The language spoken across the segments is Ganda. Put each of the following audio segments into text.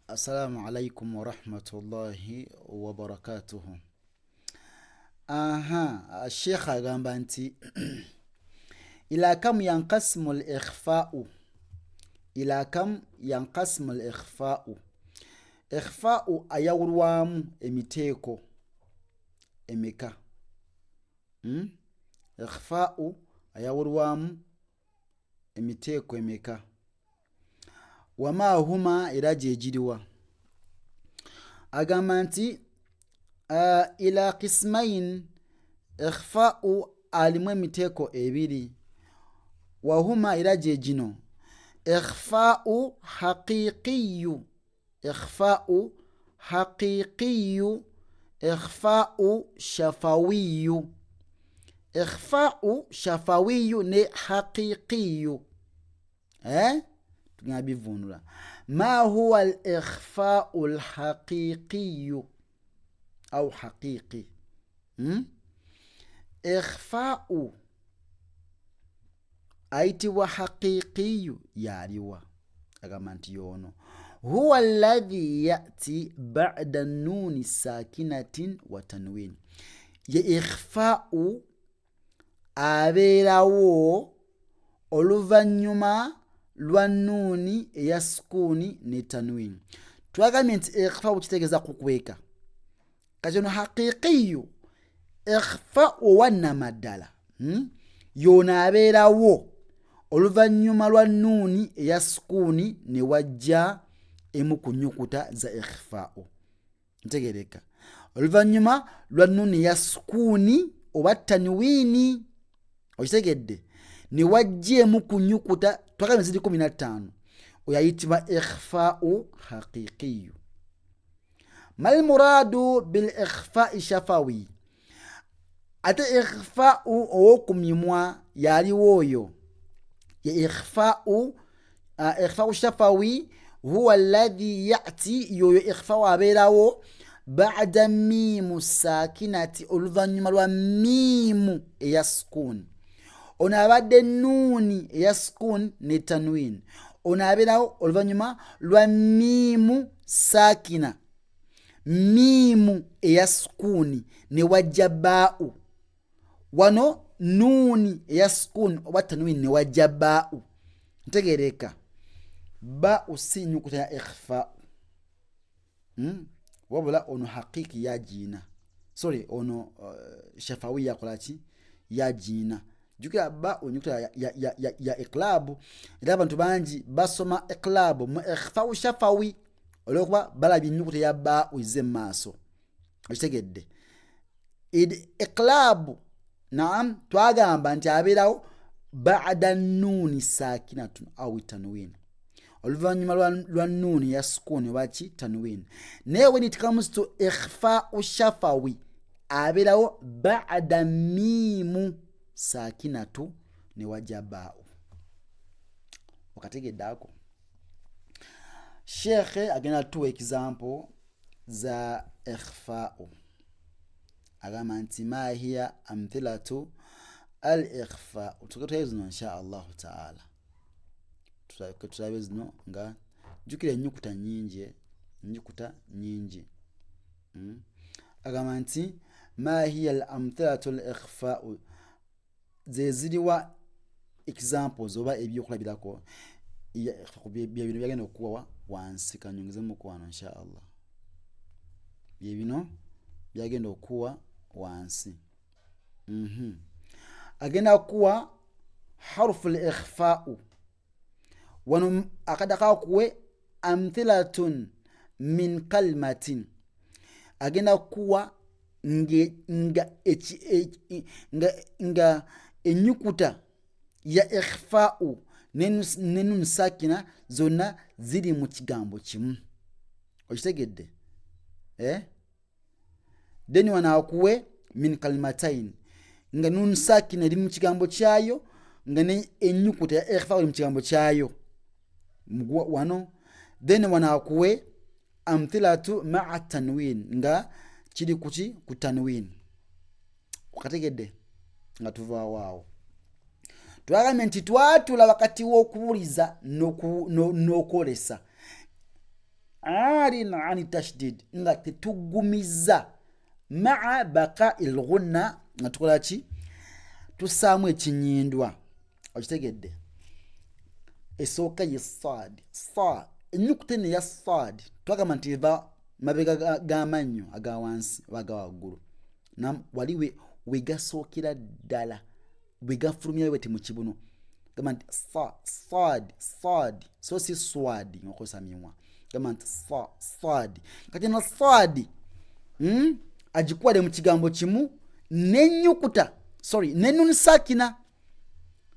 Assalamu alaikum warahmatullahi wabarakatuhu. Aha, sheikh agamba nti ila kam yankasimu l ikhfau, ila kam yankasimu l ikhfau, ikhfau ayawulwamu emiteeko emeka? Ikhfau ayawulwamu emiteeko emeka? Wama huma, era gyegiriwa? Agamba nti ila kismain, ikhfau alimu emiteeko ebiri, wahuma, era gyegino: ikhfau haqiqiyu, ikhfau haqiqiyu, ikhfau shafawiyu. Ikhfau shafawiyu ne haqiqiyu, eh? Tugenda bivunula. Ma huwa al ikhfau lhaqiqiyu au haqiqi? Ikhfau ayitibwa haqiqiyu yaliwa? Agamba nti yono huwa alladhi yati bada nuni sakinatin wa tanwin, ye ikhfau abeerawo oluvannyuma lwa nuuni eya sukuuni ne tanwini. Twagambye nti ikhfau kitegeeza kukweka. Kati ono haqiqiyu, ikhfau owannamaddala, Yono abeerawo oluvannyuma lwa nuuni eya sukuuni ne wajja emu ku nyukuta za ikhfau. Ntegereka, oluvannyuma lwa nuuni eya sukuuni oba tanwiini, okitegedde, ne wajja emu ku nyukuta, twagambye ziri 15, oyo ayitibwa ikhfau haqiqiyu. Mal muradu bil ikhfai shafawi? Ate ikhfau owokumimwa yaliwo oyo ye ikhfau, ikhfau shafawi huwa alladhi yati, yoyo ikhfau abeerawo bada miimu sakinati, oluvannyuma lwa miimu eya sukuuni. Ono abadde nuuni eya sukuuni ne tanwini, ono abeerawo oluvannyuma lwa miimu sakina, miimu eya sukuuni ne wajja baau. Wano nuuni eya sukuuni oba tanwini ne wajja baau. Ntegereka, baau si nyukuta ya ikhfau, Wabula ono haqiqi yagiina, sorry, ono shafawi yakolaki? Yagiina. Jukira ba onyukuta ya iqlabu, era abantu bangi basoma iqlabu mu ikhfau shafawi olwokuba balabye enyukuta ya baau izze mu maaso. Okitegedde? Iqlabu, naam, twagamba nti abeerawo bada nuuni sakinatun au tanwin, oluvannyuma lwa nuuni ya sukuuni oba ki tanwin. Naye when it comes to ikhfau shafawi, abeerawo bada miimu sakinatu ne wajja baau. Okategedde ako? Sheekhe agenda tuwa example za ikhfau. Agamba nti ma hiya amthilatu al ikhfau? Tukatulabe zino insha Allahu taala, tulabe zino nga jjukira ennyukuta nyingi, ennyukuta nyingi. Agamba nti ma hiya al amthilatu al ikhfau, ze ziriwa examples oba ebyokulabirako byebino byagenda okuwa wansi? Kanyongezemuku wano insha Allah. Byebino byagenda okuwa wansi. Agenda kuwa harufu l ikhfau wano, akadda kakuwe amthilatun min kalmatin. Agenda kuwa nga enyukuta ya ikhfau ne nun sakina zonna ziri mu kigambo kimu. Okitegedde, eh? Then wano akuwe min kalimatain, nga nun sakina eri mu kigambo kyayo, nga ne enyukuta ya ikhfau eri mu kigambo kyayo wano. Then wano akuwe amthilatu maa tanwin, nga kiri kuki? Ku tanwin. Okategedde? Nga tuvaawo awo, twagambye nti twatula wakati w'okubuliza n'okwolesa. Arin ani tashdid, nga tetuggumizza, maa bakai lghunna, nga tukola ki? Tussaamu ekinyindwa. Okitegedde? Esooka ye saad, sa ennyukuta eno eya saad twagamba nti eva mabega g'amannyo aga wansi oba aga waggulu, wali wegasookera ddala, bwegafulumya bweti mu kibuno. Gamba nti sa, saad, saad, so si swadi ngaokozesa mimwa. Gamba nti sa, saad. Kati no saadi, Agikwale mu kigambo kimu nenyukuta, sorry, nenuni sakina.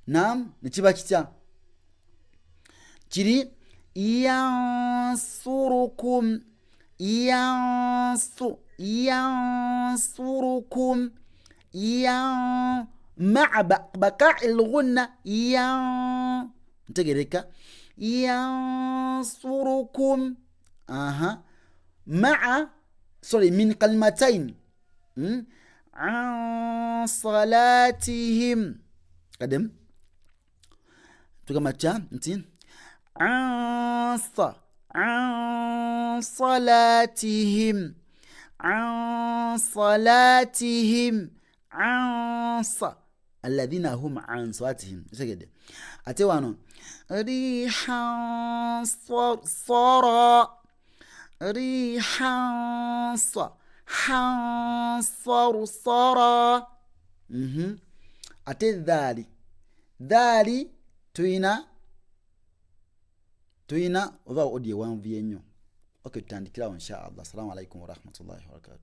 Nam, nekiba kitya? Kiri yansurukum, yansu, yansurukum, yan maa bakai lghunna, yan ntegereka, yansurukum. Aha, maa, sorry, min kalimatain, An salatihim. Kadem tugamba tya nti ansa, an salatihim, an salatihim, ansa alladhina hum an salatihim. Otegedde? Ate wano rihan sara, rihan sa, han saru, sara. Ate dhaali, dhaali tuyina oba odi ewanvuye nnyo. Ok, tutandikirawo inshaallah. Assalamu alaikum warahmatullahi wabarakatu.